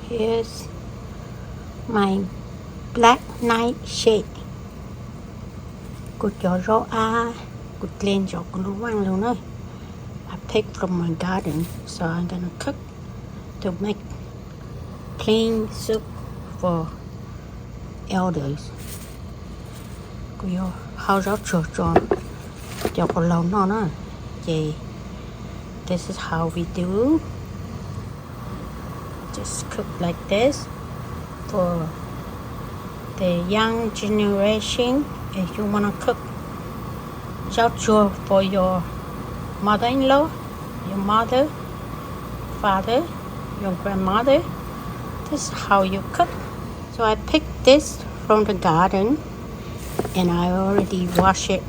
Here's my black nightshade. Kuv cov zaub ab, kuv dle ntsoov kuv lub vaj lug na. I pick from my garden, so I'm gonna cook to make plain soup for elders. Kuv yuav hau zaub tsuag tso cov quas laug noj na. Ces this is how we do. Just cook like this for the young generation. If you wanna cook zaub tsuag for your mother-in-law, your mother, father, your grandmother, this is how you cook. So I picked this from the garden and I already wash it.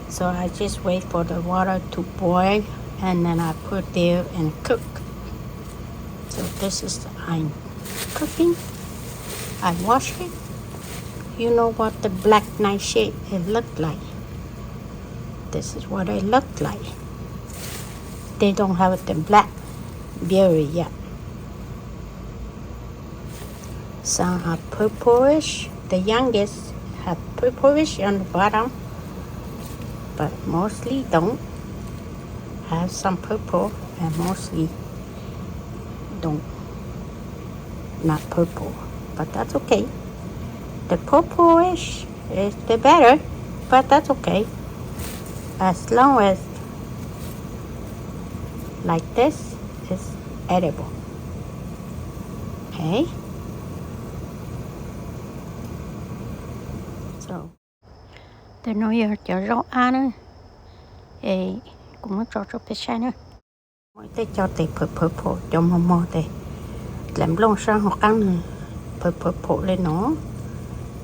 So I just wait for the water to boil and then I put there and cook. So this is I'm cooking. I wash it. You know what the black nightshade it look like? This is what it look like. They don't have the black berry yet. Some are purplish. The youngest have purplish on the bottom, but mostly don't. Have some purple and mostly don't, not purple, but that's okay. The purplish is the better, but that's okay. As long as like this is edible. Okay. So, tus no yog cov zaub ab na, es kuv muab tso rau peb saib na. Muaj tej cov tes phawv phawv phaum, cov mos mos tes, dlaim nplooj sab hauv qab nws phawv phawv phaum li no,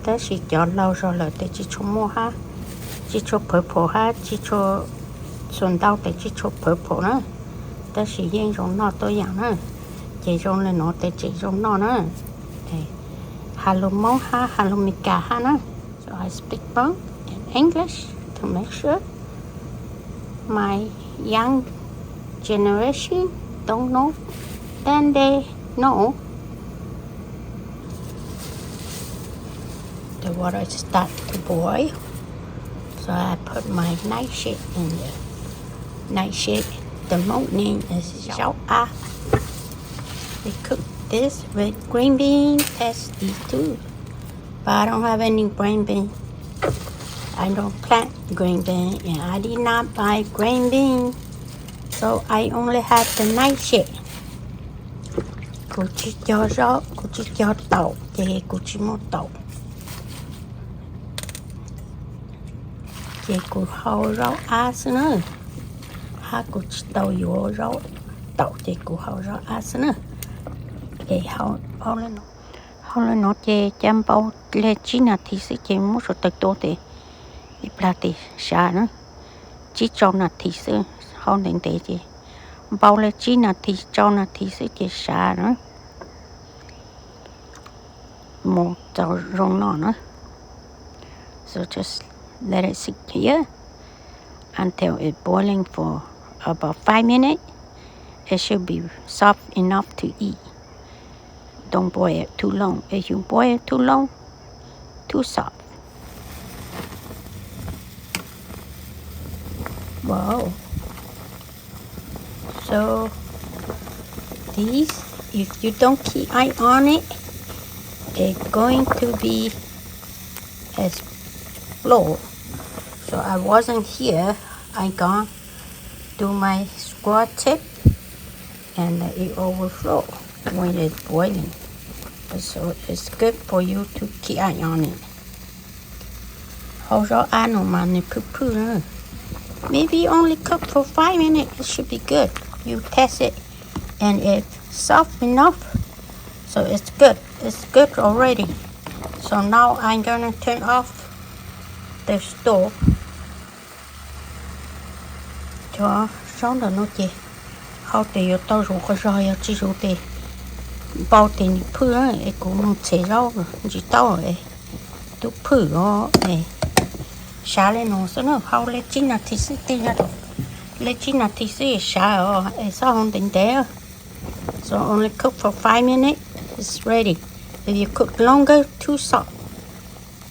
tab sis cov laug zog lawm tes tsis tshua muaj hab, tsis tshua phawv phaum hab, tsis tshua, txhua ntau tes tsis tshua phawv phaum na, tab sis yeej zoo noj tuab yaam na. Ces zoo li no tes tseem zoo noj na. Has lug Moob hab has lug Meskas hab na. So I speak both in English to make sure my young generation don't know, then they know. The water start to boil, so I put my nightshade in there. Nightshade, the Hmong name is zaub ab. We cook this with green bean, tasty too. But I don't have any green bean. I don't plant green bean, and I did not buy green bean. So I only have the nightshade. Kuv tsis cog zaub, kuv tsis cog taum, ces kuv tsis muaj taum. Ces kuv hau zaub ab xwb na, hab kuv tsis tau yuav zaub taum ces kuv hau zaub ab xwb na. Ces hau li no ces ca npau le tsib nas this xwb ces muab suav taws tua tes ib plag tes sav na. Tsib rau nas this xwb, hau ntev ntev ces npau le tsib nas this rau nas this xwb ces sav na. Mus txaus zoo noj na. So just let it sit here until it boiling for about five minutes. It should be soft enough to eat. Don't boil it too long. If you boil it too long, too soft. Wow. So this, if you don't keep eye on it, it's going to be explode. So I wasn't here. I gone to my squaw tip and it overflow when it's boiling. So it's good for you to keep eye on it. Hau zaub ab no mas nws phwj phwj na. Maybe only cook for five minutes, it should be good. You test it and it's soft enough, so it's good. It's good already. So now I'm gonna turn off the stove. Cov zaub ntawm no ces hau tes yuav tau zuv qhov zog, yog tsis zuv tes npau tes nws phwj es kuv mus txhev zaub ntsis tau es tub phwj os es. Sav le no xwb na, hau le tsib nas this xwb tej zag, le tsib nas this xwb es sav os es xob hau ntev ntev. So only cook for five minutes, it's ready. If you cook longer, too soft,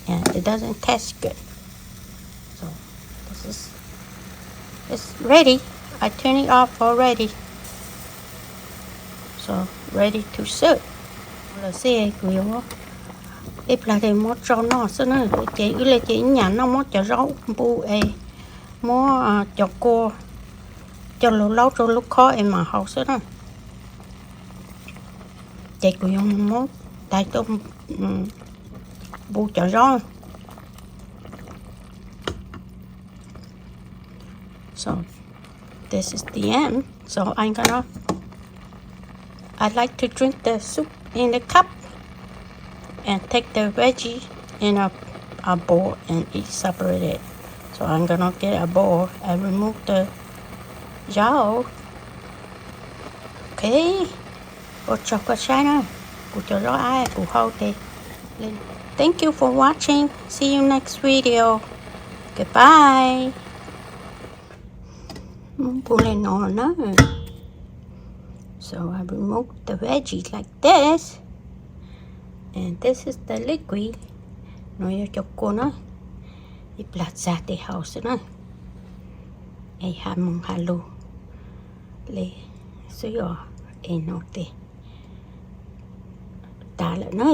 and it doesn't taste good. So this is, it's ready. I turn it off already. So ready to serve. Lawm xwb, kuv yuav ib plag tes muab tso noj xwb na. Ces wb li ces ib nyam noj muab cov zaub npu es muab cov kua coj los laub rau lub khob es mam haus xwb na. Ces kuv yuav muab tais tuaj npu cov zaub. So this is the end. So I'm gonna, I like to drink the soup in the cup and take the veggie in a, a bowl and eat separated. So I'm gonna get a bowl and remove the zau. Ok, ua tsaug koj saib na, kuv cov zaub ab kuv hau tes. Thank you for watching. See you next video. Goodbye. Muab npu li no na. So I remove the veggie like this. And this is the liquid. No yog cov kua na. Ib plag txag tes haus xwb na. Es ha moos ha lug li xwb os. Es no tes tas lawm na.